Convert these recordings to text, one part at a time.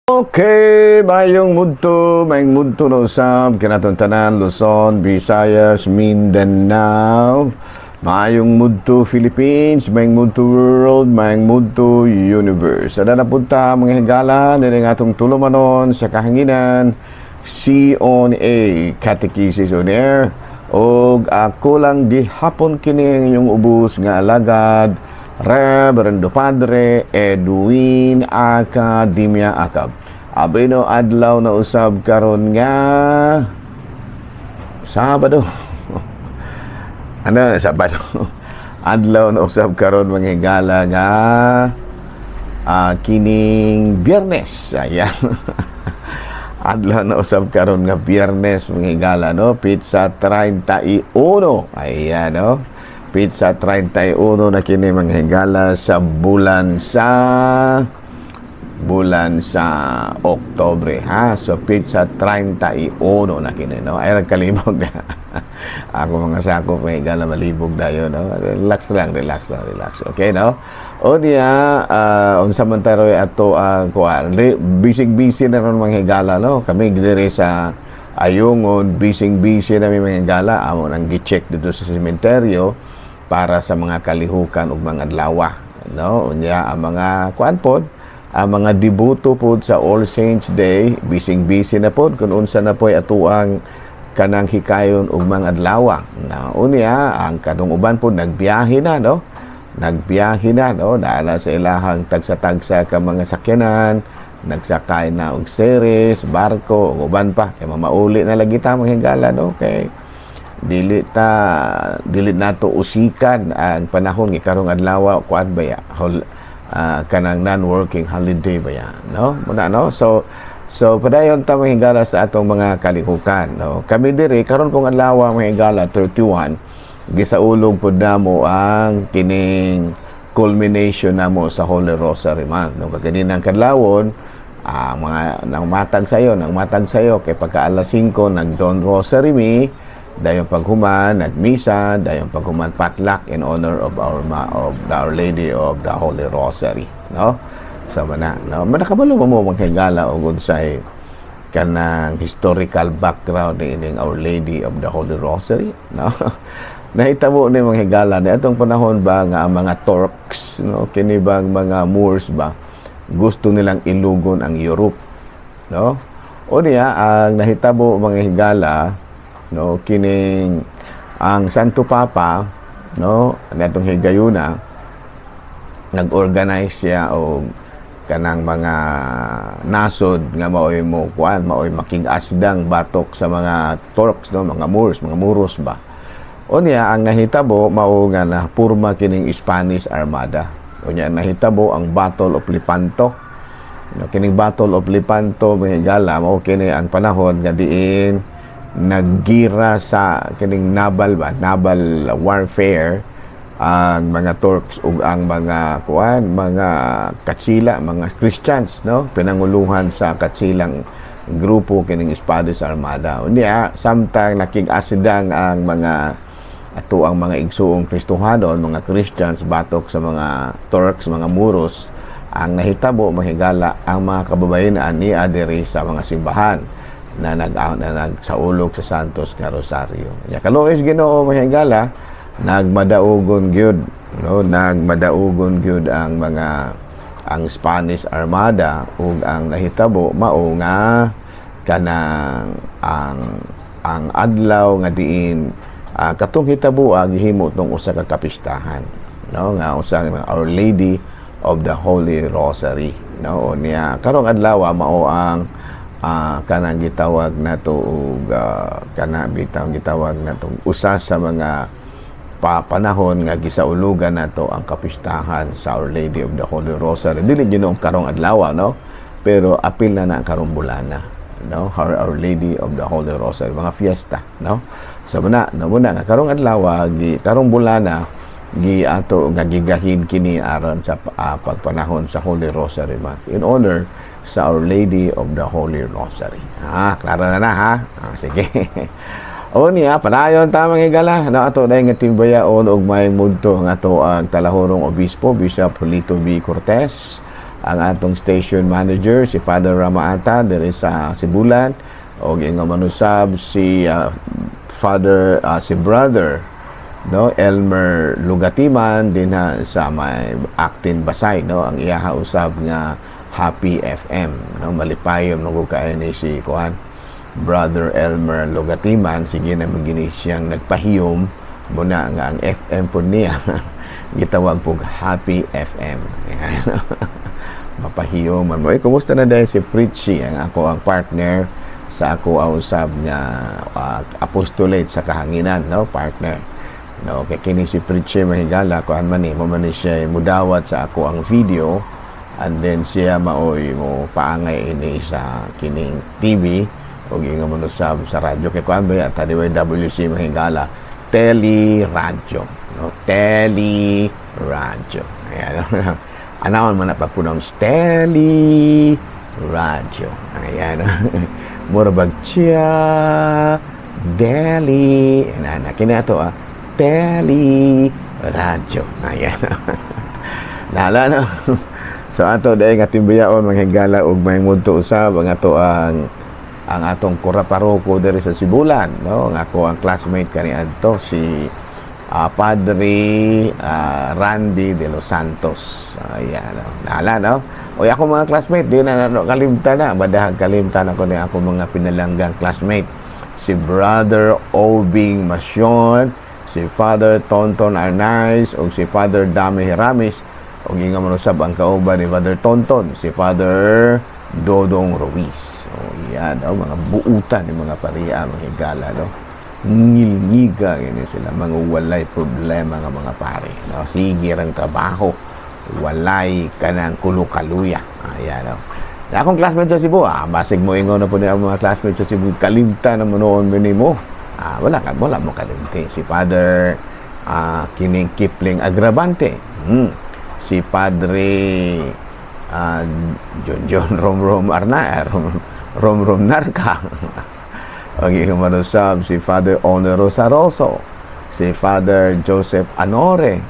Okay, mayong mudto na usab kanatong tanan, Luzon, Visayas, Mindanao. Mayong mudto, Philippines, mayong mudto, world, mayong mudto, universe. Ada na punta, mga higala, nila nga atong tulumanon sa kahanginan, C on A, Catechesis on Air. Og ako lang gihapon kini ang inyong ubos nga alagad, Reverendo Padre Edwin Academia Acab. Abino adlaw na usab karon nga Sabado. Ano na Sabado? Adlaw na usab karon, mga higala, nga kining Biyernes. Ayan. Adlaw na usab karon nga Biyernes, mga higala, no? Petsa 31. Ayan, no? Petsa 31 na kini, mga higala, sa bulan sa Oktobre, ha. So petsa 31 na kini, no? Ay kalibog na ako, mga sakop, mga higala, malibog dayon, no? Relax lang, relax lang, relax. Okay, no? O niya, unsa man taroy ato ang kuan, busy busy na ron, mga higala, no? Kami diri sa Ayungon, busy busy na mi, mga higala. Amo nang gi-check dito sa sementeryo para sa mga kalihukan ug mga adlaw, no? Unya ang mga kuan pod, ang mga deboto pod sa All Saints Day, busy busy na pod kung unsa na po'y atuang kanang hikayon ug mga adlaw na. Unya ang kanang uban pod nagbiyahe na, no? Nagbiyahe na, no? Naa sa ilahang tagsa-tagsa ka mga sakyanan, nagsakay na og series, barko ug uban pa, kay mamauli na lagi ta, mga higala, no? Kay dili ta, dili nato usikan ang panahon nga karong adlaw kuan baya, kanang non-working holiday ba yan, no? Muna, no? So padayon ta, mga higala, sa atong mga kalihukan, no? Kami diri karon pong adlaw, mga higala, 31, gisaulog pud namo ang kining culmination namo sa Holy Rosary Month, no? Kaganinang kadlawon, ang mga nang matag sayo, nang matag sayo kay pagka alas 5 nag Dawn Rosary mi, dayon paghuman nagmisa, dayon paghuman potluck in honor of Our Lady of the Holy Rosary, no? Sa mana, no? Manakabalo mo, mga higala, og unsay kanang historical background ni ining Our Lady of the Holy Rosary, no? Nahitabo ni, mga higala, ni atong panahon ba nga ang mga Turks, no, kini bang mga Moors ba, gusto nilang ilugon ang Europe, no? O niya ang nahitabo, mga higala, no, kining ang Santo Papa, no, natong higayuna nag-organize siya og kanang mga nasod nga maoy mo kuan, maoy makig-asdang batok sa mga Turks, no, mga Moors, mga Muros ba. Unya ang nahitabo mao nga na purma kining Spanish Armada. Unya nahitabo ang Battle of Lepanto, no? Kining Battle of Lepanto, mga higala, mao kini ang panahon nga diin naggira sa kining naval ba, naval warfare ang mga Turks ug ang mga kuan, mga Katsila, mga Christians, no, pinanguluhan sa Katsilang grupo kining Spanish Armada. Unya samtang nakig-asidang ang mga ato ang mga igsuong Kristohanon, mga Christians, batok sa mga Turks, mga Muros, ang nahitabo, mga higala, ang mga kababayenan ni diri sa mga simbahan na nagsaulog sa Santos nga Rosario. Nya kaluoy Ginoo, mga higala, nagmadaugon gyud, no? Nagmadaugon gyud ang mga ang Spanish Armada ug ang nahitabo mao nga kanang ang adlaw nga diin katong hitaboa gihimo tong usa ka kapistahan, no, nga usa nga Our Lady of the Holy Rosary, no? Niya karong adlaw mao ang kanang gitawag nato og kana bitaw gitawag nato usa sa mga panahon nga gisaulugan nato ang kapistahan sa Our Lady of the Holy Rosary. Dili gyud ang karong adlaw, no, pero apil na na ang karong bulana, no? Our Lady of the Holy Rosary, mga fiesta, no? So muna, no, muna nga karong adlaw gi karong bulana gi ato nga gigahin kini aron sa pagpanahon sa Holy Rosary Month in honor sa Our Lady of the Holy Rosary. Ah, klaro na na ha. Ah, sige. O niya, padayon ta, mga higala. No, ato dahil nga timbayaon og may mudto ang ato ang talahurong obispo, Bishop Julito B. Cortez. Ang atong station manager, si Father Ramaata diri sa Sibulan, og ingon man usab si Father, si Brother, no, Elmer Lugatiman dinha sa may Actin Basay, no, ang iyaha usab nga Happy FM, no. Malipayon mo kaayo ni si kuan, Brother Elmer Lugatiman. Sige na magini siyang nagpahiyom muna nga ang FM po niya gitawag pog Happy FM. Mapahiyom man mo. Eh, kumusta na dahil si Pritchie, ang ako ang partner sa ako ang usab nga apostolate sa kahanginan, no, partner, no? Kay kini si Pritchie, mahigala, kuan man ni mo man ni siya mudawat sa ako ang video and then siya maoy mo paangay ini sa kining TV o ingon man usab sa radyo, kay kuan ba ta DYWC, mahigala, teleradyo, no? Teleradyo. Ayan, anawan man na pa-pronounce, teleradyo. Ayan, mura bag siya deli ana kini ato, ah, tele radyo. Ayan, nala, no? So ato dahil nga timbayaon, mga higala, ug may mudto usab ang ato ang atong kura paroko diri sa Sibulan, no, ang ako ang classmate kani adto, si Padre Randy de los Santos. Ayan, no? Nala, no? O ako mga classmate, di na na kalimtan na. Badahag kalimtan ako ni ako mga pinalanggang classmate. Si Brother Obing Masyon, si Father Tonton Arnaiz, o si Father Dami Hiramis, o ingon man usab ang kauban ni Father Tonton, si Father Dodong Ruiz. O yan, o, mga buutan ni mga pariya, mga higala, no? Ngilngiga gini sila, mga walay problema nga mga pare, no? Sige rang trabaho, walay kanang kulo-kaluya. Ayan, no? Akong classmate sa Cebu, basig mo ingon na po niya ang mga classmate sa Cebu, kalimtan na mo noon mo. Wala ka, wala mo kalimti. Si Father kining Kipling Agravante. Si Padre John John Rom Rom Arna, Rom Rom Rom Narca. Ang iyong manusab, si Father Honor Rosaroso, si Father Joseph Anore,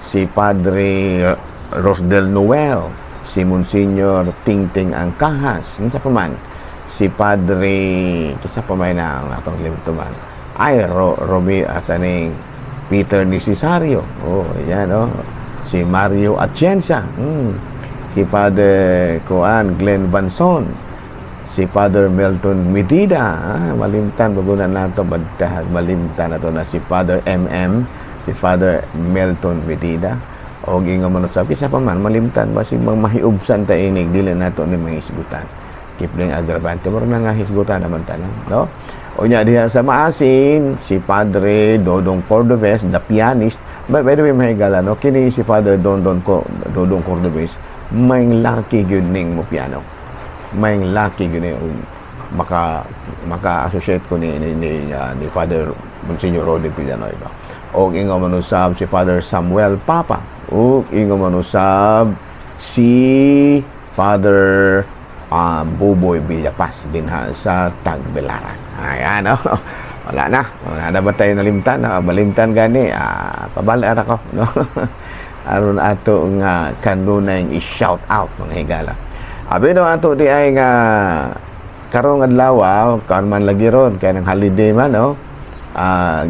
si Padre Rosdel Noel, si Monsignor Tingting Angkahas, unsa pa man, si Padre, kisa pa man na ang atong limtuman, ay, Romy, asa ning Peter Necesario, oh, yan, oh, si Mario Atienza, si Father Kuan Glenn Banson, si Father Melton Medida, malimtan bago na nato, badtahag malimtan na to na si Father MM, si Father Melton Medida, o ingon man sa kisa pa man malimtan, basig mang mahiubsan ta inig dili nato ni mahisgutan. Kipling Agravante moro na nga hisgutan naman tanan, no? O nya diha sa Maasin, si Padre Dodong Cordobes, the pianist. By the way, mahigala, no, kini si Father Dondon ko Dodong Cordobes, may lucky gyud ning mo piano, may lucky gyud ni maka maka-associate ko ni Father Monsignor Rodi Villanueva. Og ingon man usab si Father Samuel Papa. Og ingon man usab si Father Buboy Villapas dinha sa Tagbilaran. Ayan, no? Wala na. Wala na ba tayo nalimtan? No? Malimtan gani. Pabali ara ko. No? Aron ato nga kanunay i-shout out, mga higala. Abi no ato di ay nga karong adlaw, kaon man lagi ron kay nang holiday man, no,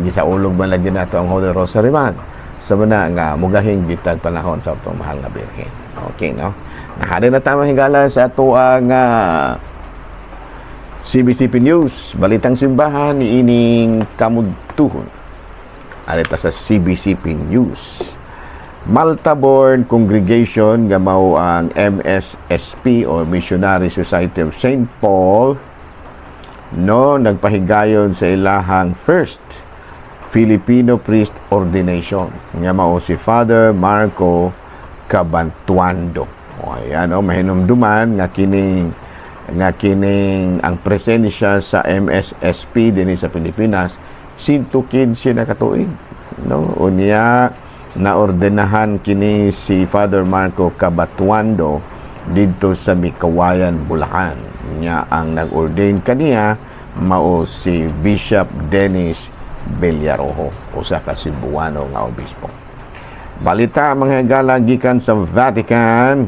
gisaulog man lagi nato ang Holy Rosary man sa so, nga mugahing gitag panahon sa atong mahal nga Birhen. Okay, no? Nahari na tama, higala, sa ato ang CBCP News, Balitang Simbahan ni ining kamudtuhon. Arita sa CBCP News. Malta-born congregation nga mao ang MSSP o Missionary Society of St. Paul, no, nagpahigayon sa ilahang first Filipino priest ordination nga mao si Father Marco Cabantuando. O ayan, oh, mahinumduman nga kining ang presensya sa MSSP dinhi sa Pilipinas 115 na katuig, no? Unya naordenahan kini si Father Marco Cabatuando didto sa Meycauayan, Bulacan. Nya ang nag-ordain kaniya mao si Bishop Dennis Villarojo, usa ka Cebuano nga obispo. Balita, mga higala, gikan sa Vatican.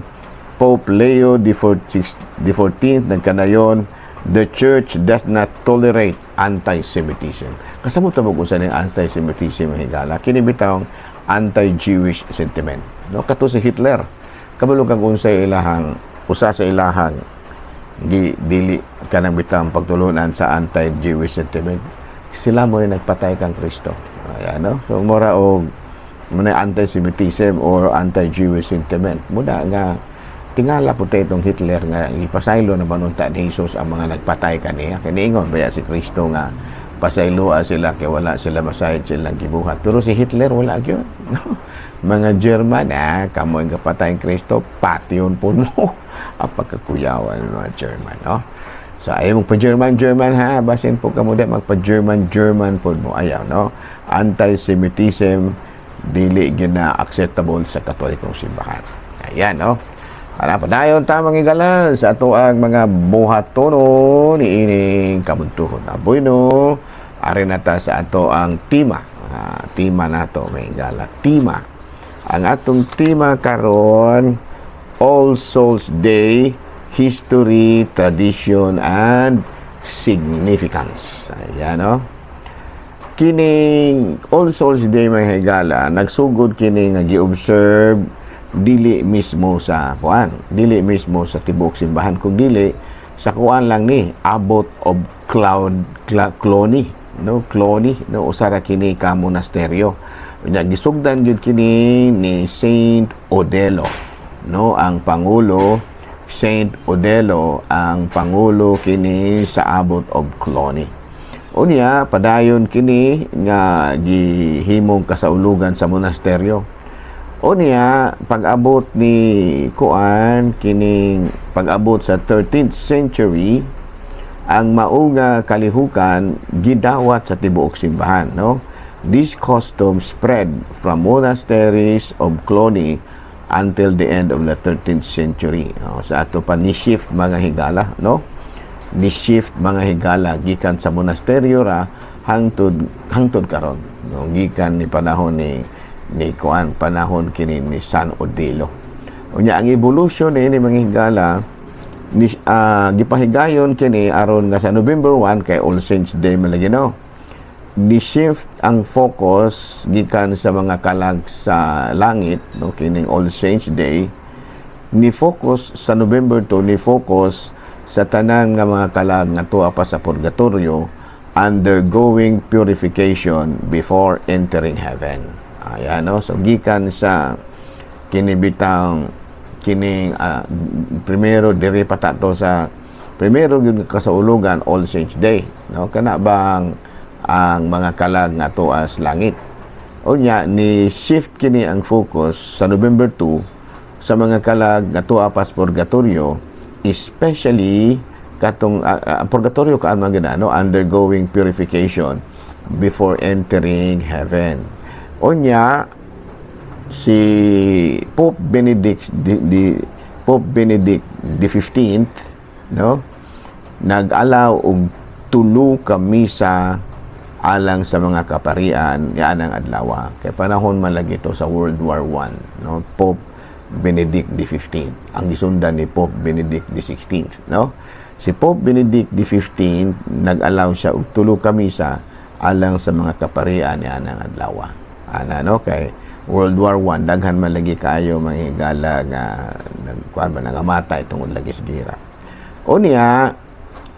Pope Leo the 14th nagkanayon, "The Church does not tolerate anti-Semitism." Kasabot mo kung unsa ning anti-Semitism, mga higala? Kini bitawng anti-Jewish sentiment. No, kato si Hitler. Kabalo kang unsay ilahang usa sa ilahang gi dili kanang bitawng pagtulunan sa anti-Jewish sentiment. Sila mo nagpatay kang Kristo. Ayan, no? So mura og muna anti-Semitism or anti-Jewish sentiment. Muna nga tingala po tayo itong Hitler nga ipasaylo na manunta ni Jesus ang mga nagpatay kaniya. Kiniingon ba si Kristo nga pasayloa sila kay wala sila masayod silang gibuhat? Pero si Hitler, wala gyud. No? Mga German, ah, kamo ang kapatay Kristo, patyon po mo. Ang pagkakuyawan mga German, no? So, ayaw mong pa-German, German ha. Basin po kamo di magpa-German, German po mo. Ayaw, no? Anti-Semitism, dili gyud na acceptable sa Katolikong simbahan. Ayan, no? Para padayon tamang igala sa ato ang mga buhatono ni ining kabuntuhon. Aboy no, ari na ta sa ato ang tema. Tema nato, mga higala. Tema. Ang atong tema karon, All Souls Day, History, Tradition, and Significance. Ayan, no? Kining All Souls Day, mga higala, nagsugod kini nga gi-observe dili mismo sa kuan, dili mismo sa tibuok simbahan, kung dili sa kuan lang ni Abbot of Cloud Cluny, no? Cluny, no? Usa ra kini ka monasteryo. Unya gisugdan gyud kini ni Saint Odelo, no? Ang pangulo, Saint Odelo, ang pangulo kini sa Abbot of Cluny. Unya padayon kini nga gihimong kasaulugan sa monasteryo. Unya pag-abot ni kuan kining pag-abot sa 13th century, ang mao nga kalihukan gidawat sa tibuok simbahan, no? This custom spread from monasteries of Cluny until the end of the 13th century, no? Sa ato pa ni shift, mga higala, no? Ni shift, mga higala, gikan sa monasteryo ra hangtod hangtod karon, no? Gikan ni panahon ni kuan, panahon kini ni San Odilo. Unya ang evolution ni mga higala ni gipahigayon kini aron nga sa November 1, kay All Saints Day man lagi, no? Ni shift ang focus gikan sa mga kalag sa langit, no? Kining All Saints Day ni focus sa November 2, ni focus sa tanan nga mga kalag nga tuwa pa sa purgatorio, undergoing purification before entering heaven. Ayan, no? So gikan sa kinibitang kining primero diri pa ta to sa primero gyud kasaulugan All Saints Day, no? Kana bang ang mga kalag nga tuas langit. Unya ni shift kini ang focus sa November 2 sa mga kalag nga tuwa pas purgatorio, especially katong purgatorio kaan man gina, no? Undergoing purification before entering heaven. Unya si Pope Benedict the 15th, no, nag-allow og tulo ka misa alang sa mga kaparian yan ang adlaw, kay panahon man lagi to sa World War I, no? Pope Benedict the 15th ang gisundan ni Pope Benedict the 16th, no? Si Pope Benedict the 15th, nag-allow siya og tulo ka misa alang sa mga kaparian yan ang adlaw ana, no? Kay World War I, daghan man lagi kaayo mga higala nga nagkuan ba, nangamatay tungod lagi sa gira. Unya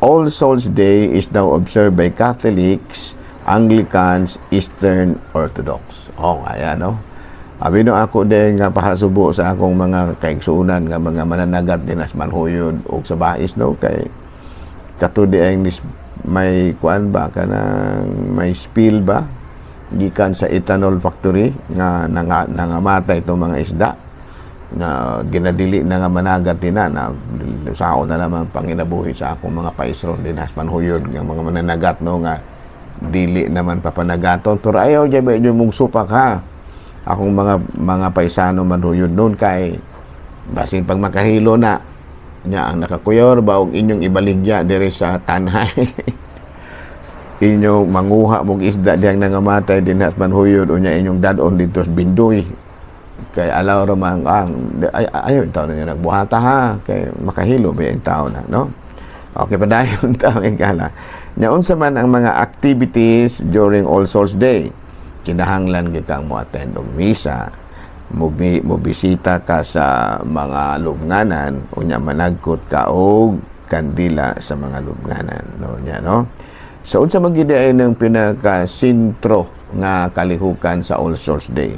All Souls Day is now observed by Catholics, Anglicans, Eastern Orthodox. Oh, ayan, no? Abi no ako din nga pahasubo sa akong mga kaigsuonan nga mga mananagat din as manhuyod og sa bais, no? Kay kato di ang may kuan ba, kanang may spill ba gikan sa ethanol factory nga nangamatay itong mga isda na ginadili na nga managat din na na sao na naman panginabuhi sa akong mga paisron din has manhuyod nga mga mananagat, no? Nga dili naman papanagaton, pero ayaw dyan ba mong supak ha, akong mga paisano manhuyod noon, kay basin pag makahilo na nya ang nakakuyor ba og inyong ibaligya diri sa tanhay, inyong manguha mong isda diyang nangamatay din has manhuyod, unya inyong dadon dito sa Bindoy. Kay alaw ra man ang ay, ayaw taon niya nagbuhata ha, kay makahilo ba yung tao na, no? Okay, padayon ta, higala. Nya unsa man ang mga activities during All Souls Day? Kinahanglan gyud kang mo-attend og misa, mo bisita ka sa mga lubnganan, unya managkot ka og kandila sa mga lubnganan, no? Nya, no? So unsa man gyud ay ng pinaka-sentro nga kalihukan sa All Souls Day?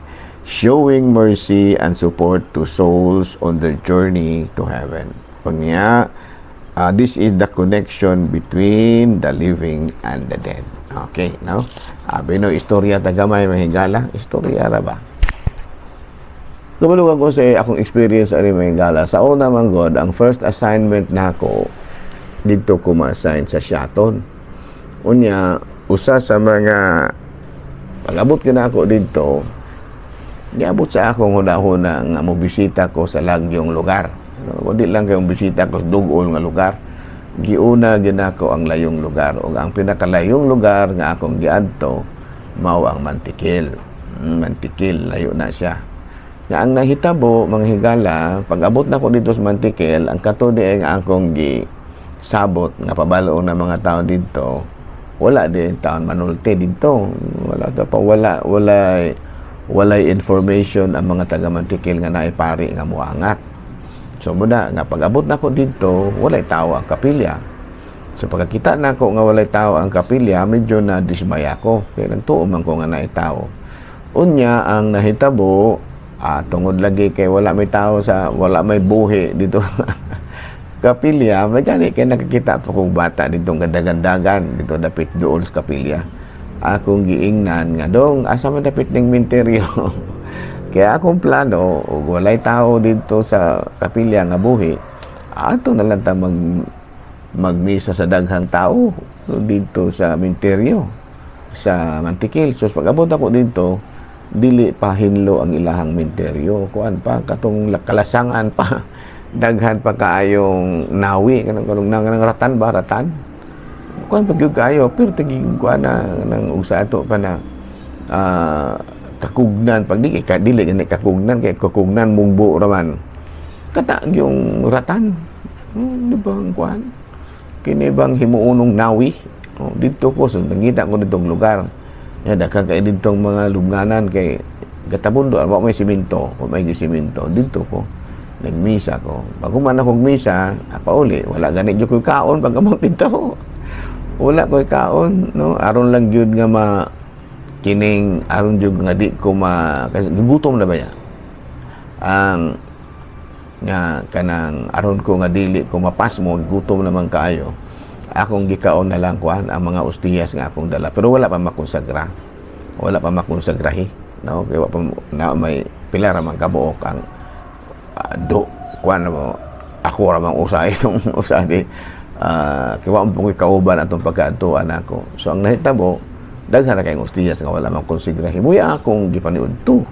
Showing mercy and support to souls on their journey to heaven. Unya, this is the connection between the living and the dead. Okay, no? Abi no, istorya tagamay, mahigala, istorya ra ba? Kabalo ko sa akong experience ani, mahigala. Sa una man god, ang first assignment nako dito ko ma-assign sa Siaton. Unya, usa sa mga pag-abot ko na ako dito, niabot sa akong huna-huna nga mobisita ko sa lagyong lugar. No, di lang kayong bisita ko sa dugol nga lugar. Giuna ginako ang layong lugar, ug ang pinakalayong lugar nga akong giadto mao ang Mantikil. Mantikil, layo na siya. Nga ang nahitabo, mga higala, pag abot na ko dito sa Mantikil, ang kato di nga akong gi sabot nga pabalo na mga tao dito, wala din taon manulti dito. Wala ta pa, wala wala walay information ang mga taga Mantikil nga naay pari nga muangat. So muna nga pag abot na ko dito, walay tao ang kapilya. So pagkakita na ko nga walay tao ang kapilya, medyo na dismaya ko. Kay nagtuo man ko nga naay tao. Unya ang nahitabo, tungod lagi kay wala may tao sa wala may buhi dito kapilya, may gani kay nakikita pa kong bata dito gandagandagan dito dapit dool sa kapilya. Akong giingnan nga, "Dong, asa man dapit ning minteryo?" Kaya akong plano, ug walay tao dito sa kapilya nga buhi, ato na lang ta magmisa sa daghang tao dito sa minteryo sa Mantikil. So pag abot ako dito, dili pa hinlo ang ilahang minteryo. Kuan pa, katong kalasangan pa. Daghan pa kaayong nawi, kanang kanang kanang ratan ba, ratan. Kuan pa gyud kaayo, pero tagi kuan na nang ug sa ato pa na kakugnan pag di ka dili gani kakugnan, kay kakugnan mungbo raman. Kata yung ratan. Di ba ang kuan? Kini bang himuonong nawi? Oh, dito ko, so nangita ko ditong lugar. Ya, daghan kay ditong mga lubnganan kay gatabundo, wa may simento, wa may simento. Dito ko nagmisa ko. Bago man akong misa, pauli, wala gani jud ko kaon pag amot dito. Wala ko'y kaon, no? Aron lang gyud nga ma kining aron jud nga di ko ma kasi gutom na ba ya? Ang nga kanang aron ko nga dili ko mapasmo, gutom naman kaayo. Akong gikaon na lang kuan ang mga ostiyas nga akong dala, pero wala pa makonsagra. Wala pa makonsagrahi, no? Kay wa pa na may pila ra man kabuok ang do kuan mo, ako ra mang usa itong usa di kay wa man po ko'y kauban atong pagkaadtuan ako. So ang nahitabo, daghan na kayong ostiyas nga wala man konsigrahi. Muya akong gipaniudto.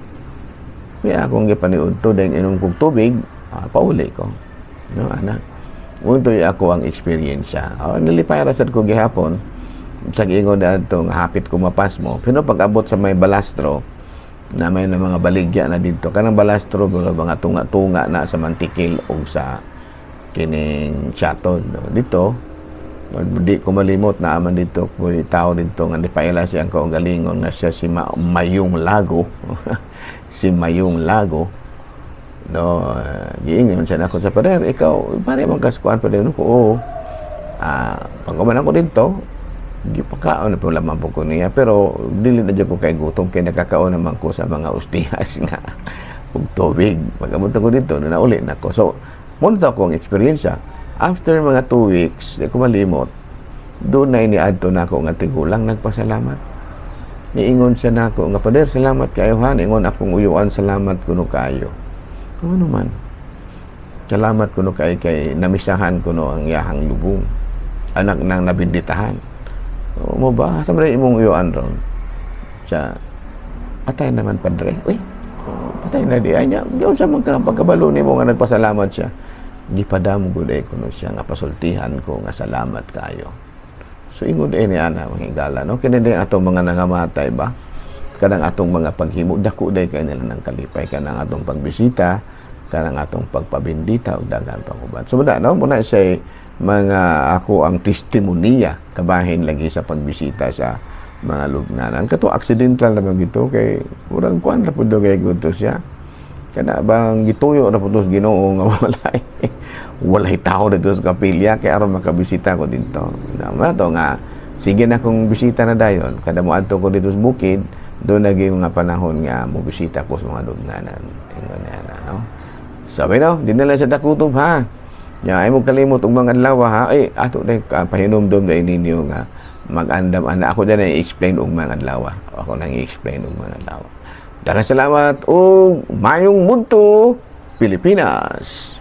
Muya akong gipaniudto, dahil inom kong tubig, pauli ko. No, ana. Untoy ako ang eksperyensya. Oh, nilipay ra sad ko gihapon. Sa giingon na ato nga hapit ko mapasmo. Pero pag abot sa may balastro, na may na mga baligya na dito. Kanang balastro, mga tunga-tunga na sa Mantikil o sa kining Siaton. No? Dito, di ko malimot na aman dito ko'y tao dito nga nipaila siyang kaugalingon nga siya si Mayong Lago. Si Mayong Lago. No, giingon siya nako sa pader, "Ikaw, pare man kaskuan pader?" No ko, "Oo." Pag uman ako dito, gipakaon na po lamang po ko niya, pero dili na dyan ko kay gutom kay nakakaon naman ko sa mga ustihas nga ug tubig. Pag abot ko dito, nauli na ko. So, muna to akong eksperyensya. After mga 2 weeks, di ko malimot, doon na iniadto na ako nga tigulang nagpasalamat. Niingon siya nako nga, "Pader, salamat kayo ha." Ingon akong uyuan, "Salamat kuno kayo." Ano man? Salamat kuno kay kay namisahan kuno ang iyahang lubong. Anak nang nabinditahan. O mo ba? Sa man imong uyuan ron? Sa patay naman, padre. Uy, oh, patay na di ay niya. Giyon sa mga pagkabalo nimo nga nagpasalamat siya. Gipadamo gud ay kuno siya nga pasultihan ko nga salamat kayo. So ingon din ni ana, mga higala, no? Kini din atong mga nangamatay ba? Kanang atong mga paghimo, dako day kay nila ng kalipay, kanang atong pagbisita, kanang atong pagpabindita ug daghan pang uban. So muna, no, muna siya mga ako ang testimonya kabahin lagi sa pagbisita sa mga lubnganan. Kato accidental naman gito kay murag kuan ra pud kay gudto siya. Kana bang gituyo ra pud sa Ginoo nga walay tao dito sa kapilya kay aron makabisita ko dito. Na to nga sige na kong bisita na dayon kada moadto ko dito sa bukid, doon nagi mga panahon nga mo bisita ko sa mga lubnganan. Ingon niya na, no? Sabi no, di na lang sa dakutob ha. Ya, ay mo kalimot og mga adlaw ha. Ay, ato na pahinumdom na ninyo nga mag-andam ana ako dyan ay explain og mga adlaw. Ako nang i-explain og mga adlaw. Daghang salamat ug mayong budto, Pilipinas.